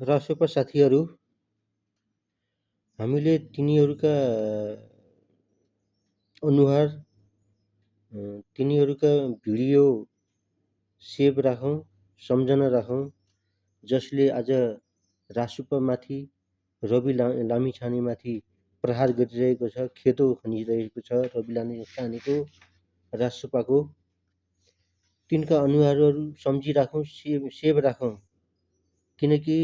रासोपा साथीहरू, हामीले तिनीहरूका अनुहार, तिनीहरूका भिडियो सेभ राखौँ, सम्झना राखौँ, जसले आज रासोपामाथि, रवि लामिछानेमाथि प्रहार गरिरहेको छ, खेदो खनिरहेको छ रवि लामिछानेको, रासोपाको। तिनका अनुहारहरू सम्झिराखौँ, सेभ राखौँ, किनकि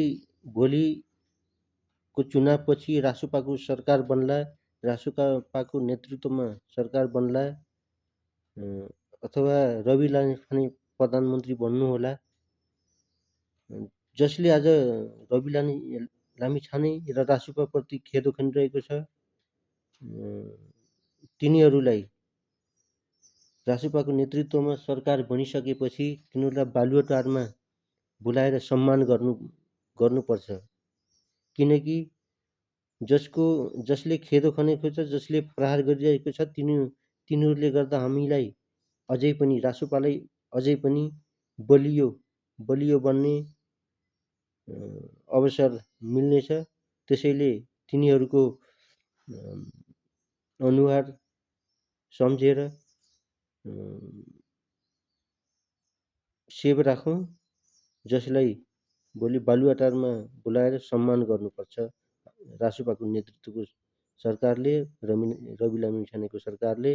भोलिको चुनावपछि रासोपाको सरकार बन्ला, रासोपाको नेतृत्वमा सरकार बन्ला, अथवा रवि लामिछाने प्रधानमन्त्री बन्नुहोला, जसले आज रवि लामिछाने र रासोपाप्रति खेदो खनिरहेको छ। तिनीहरूलाई रासोपाको नेतृत्वमा सरकार बनिसकेपछि तिनीहरूलाई बालुवाटारमा बोलाएर सम्मान गर्नुपर्छ, किनकि जसले खेदो खनेको छ, जसले प्रहार गरिरहेको छ, तिनीहरूले गर्दा हामीलाई अझै पनि, रासोपालाई अझै पनि बलियो बन्ने अवसर मिल्नेछ। त्यसैले तिनीहरूको अनुहार सम्झेर सेभ राखौँ, जसलाई भोलि बालुवाटारमा बोलाएर सम्मान गर्नुपर्छ रासोपाको नेतृत्वको सरकारले, रवि लामिछानेको सरकारले।